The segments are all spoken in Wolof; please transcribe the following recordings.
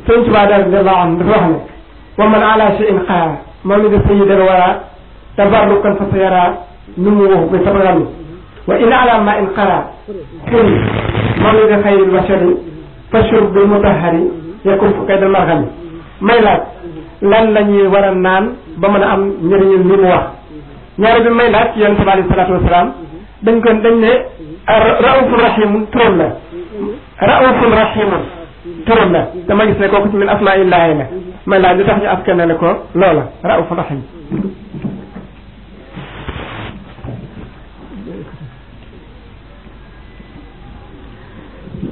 sëñ Tuubaa radiyallahu anhu dafa wax ne wa man ala shay'in xaar mawlida sayyidil wara tabarrukan fa sayara numuwuhu bi sabran wa in ala ma in qara xul mawlida xayril bashari fashur bil mutahhari yakun fu kay dal marxami may laaj lan la ñuy war a naan ba mën a am njëriñu li mu wax ñaare bi may laaj ci yonent bi alayhi salaatu wasalaam dañ ne raufun rahimun turam la raufun rahimun turam la dama gis ne kooku ci min asmaillahi la may laaj lu tax ñu askanale ko loola raufun rahim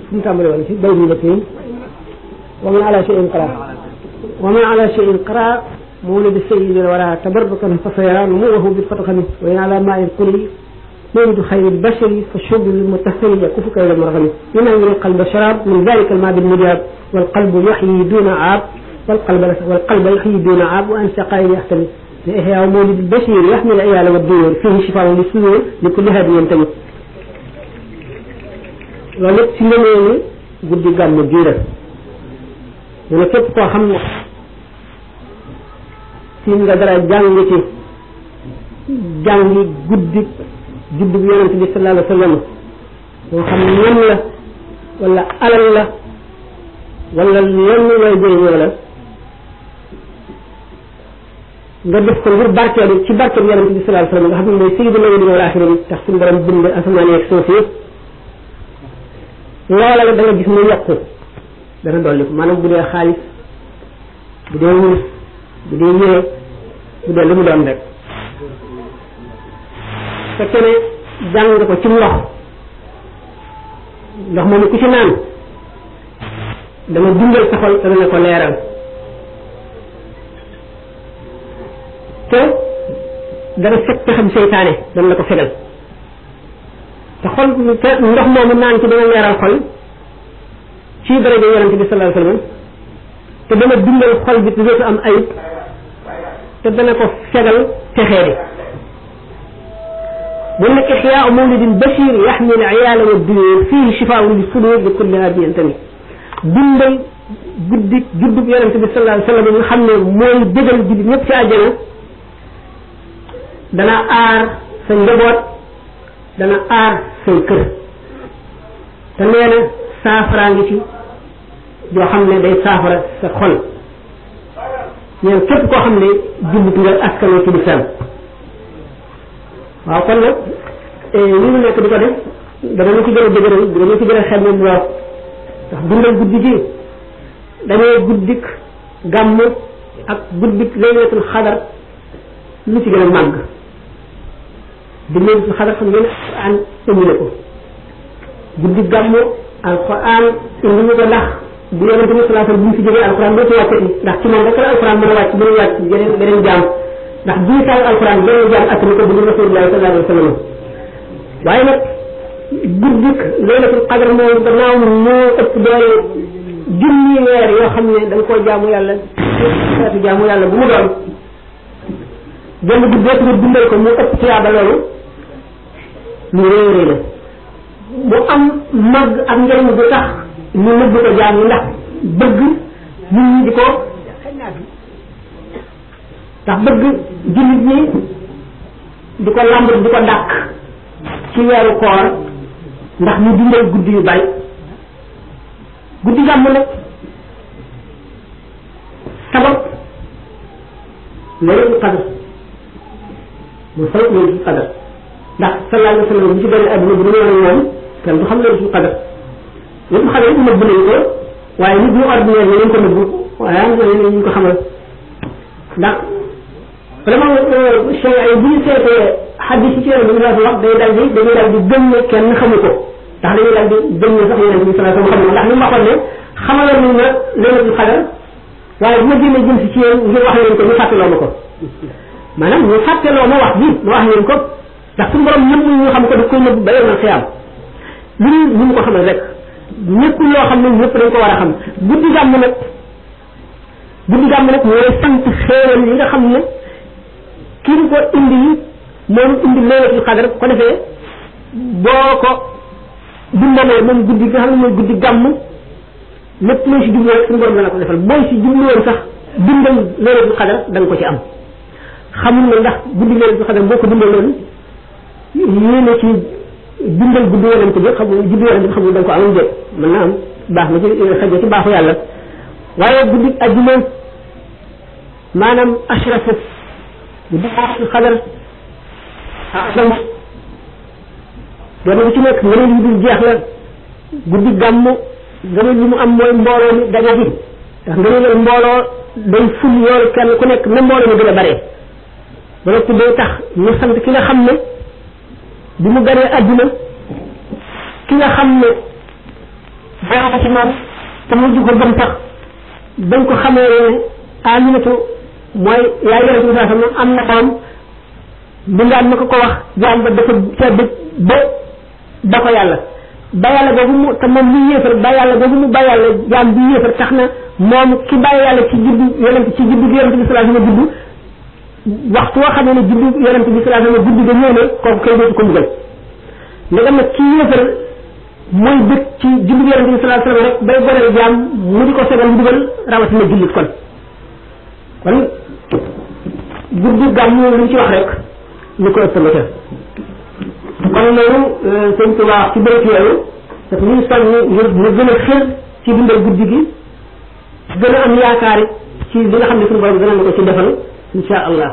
fu mu tàmbale woon ci bay bi la kii wa man ala shay'in qara wa man ala shay'in qara mawlid sayyid wara tabarrukan fa sayara numuhu bil fatxami wa in ala ma'il quli mawlid xayril bashari fa shurbu lil mutahhari yakufu kayda marghami yunawwiru al qalba sharab min dhalika al ma' bil mujab wal qalbu yahyi duna aab wal qalba yahyi duna aab wa an saqayn yahtami li ihya mawlid al bashir yahmil iyala wa duyur fihi shifaa'un lis sudur li kulli hadiyin tamit loolu lépp ci ngëneelu guddi gàmmu gii la mu ne képp koo xam ne siin nga dara jàng ci jàngi guddi juddu bi yonent bi sallallahu alayhi wa sallam moo xam ñam la wala alal la wala lenn looy jëriñoo la nga def ko ngir barkeelu ci barkeelu yonent bi sallallahu alayhi wa sallam nga xam ne mooy sayyidul awwalina wal axirin tax suñu borom bind asamaan ak suuf yëpp loola la da nga gis mu yokku dana dolli ko maanaam bu dee xaalis bu dee wurus bu dee yére bu dee li mu doon rek fekkee ne jàng nga ko ci ndox moomu ku ci naan dama dundal sa xol te dana ko leeral te dana fekk pexam seytaane dana la ko fegal te xol te ndox moomu naan ci dana leeral xol ci daraja yonent bi sallallahu alayhi wasallam te dana dundal xol bi dootu am ayib te dana ko fegal texee di bu nekk ihyaa mawlidin bashir yaxmil iyaala wa duyur fihi shifaa'un li sudur li kulli hadiyin tamit dundal guddi juddub yonent bi sallallahu alayhi wasallam nga xam ne mooy bégal julli ñëpp ci àjjana dana aar sa njaboot dana aar say kër te nee na saafaraa ngi ci yoo xam ne day saafara sa xol ñeen képp koo xam ne jullit nga askanoo ci lislaam waaw kon nag li mu nekk di ko def dama ci gën a dëgëral dama ci gën a xel moom waaw ndax dundal guddi gi dañoo guddik gàmm ak guddik laylatul xadar lu ci gën a màgg di laylatul xadar xam ngeen an indi na ko guddi gàmm alquran indi ñu ko ndax bu yonente bi sallallahu alayhi wasallam bu ñu fi jógee alquran dootu wàccati ndax ci moom rek la alquran mën a wàcc mën a wàcc beneen jaam ndax jiital alquran beneen jaam attani ko bu ñu rasulullahi sallallahu alayhi wasallam waaye nag guddik laylatul qadr moom gannaaw moo ëpp doole junni weer yoo xam ne da nga koo jaamu yàlla xeetu jaamu yàlla bu mu doon jënd guddeetu nga dundal ko mu ëpp tuyaaba loolu lu réy réy la mu am mag ak njëriñ bu tax ñu nëbb ko jaam yi ndax bëgg nit ñi di ko ndax bëgg jullit ñi di ko lamb di ko dàq ci weeru koor ndax ñu dundal guddi yu bari guddi gàmm nag sabab laylatul qadr mu sabab laylatul qadr ndax sallallahu alayhi wa sallam bu ci bëri adduna bu ñu woon moom kenn du xam laylatul qadr ñëpp xamee nëbb nañ ko waaye nit ñu ordinaire yi nañ ko nëbb waaye am na ñu ko xamal ndax vraiment chey ay bu ñu seetee xadis yi ci yoon bi ñu wax day dal di dañuy dal di gëm ne kenn xamu ko ndax dañuy dal di gëm ne sax yeneen bi sallallahu alayhi wa sallam ndax ni ma waxoon ne xamaloon nañ ma laylatul qadr waaye bu ma génnee jëm si ci yéen ngir wax leen ko ñu fàttaloo ma ko maanaam ñu fàttaloo ma wax bi ma wax leen ko ndax suñu borom ñëpp ñu xam ko daf koy nëbb ba yoon xiyaam lu ñu ko xamal rek nekkul loo xam ne ñëpp dañ ko war a xam guddi gàmm nag mooy sant xéewal yi nga xam ne kii ko indi yi moom indi laylatul qadr ko defee boo ko dundalee moom guddi nga xam ne mooy guddi gàmm lépp loo si jublu rek suñu borom dana ko defal booy si jublu woon sax dundal laylatul qadar da nga ko ci am xamul na ndax guddi laylatul qadar boo ko dundaloon yéene ci dundal guddi yonent bi xamul guddi yonent bi xamul da nga ko amul de mën na am baax na ci xajee ci baaxu yàlla waaye guddi ajjuma maanaam ashrafu guddi qadar doon bu ci nekk ngëneel yi dul jeex la guddi gàmm ngëneel yi mu am mooy mbooloo mi daje bi ndax ngëneel mbooloo day ful yoolu kenn ku nekk na mbooloo mi gën a bare ba noppi day tax ñu sant ki nga xam ne bi mu ganee àdduna ki nga xam ne baax ko ci moom te mu jugo bam tax bañ ko xamee ne Aminatu mooy yaay yonent bi sallallahu alayhi wasallam am na doom bindaan ma ko wax jaam ba dafa tedd ba ko yàlla ba yàlla googu mu te moom mu yéefar ba yàlla googu mu ba yàlla jaam bi yéefar tax na moom ki bàyyi yàlla ci juddu yonent ci juddu yonent bi sallallahu alayhi wasallam juddu waxtu woo xamee ne juddu yonent bi sallallahu alayhi wasallam juddu ga ñëw na kooku kay dootu ko mbugal ndegam nag ci yéefar mooy bëgg ci juddu yonent bi sallallahu alayhi wasallam rek bay goreel jaam mu di ko segal mbugal rawatina jullit kon guddi gàmm lu ñu ci wax rek lu ko ëpp la kon loolu sëñ Tuubaa ci béréb yooyu daf ñuy soññ ngir ñu gën a xër ci dundal guddi gi gën a am yaakaar ci li nga xam ne suñu borom gën a na ko ci defal insha allah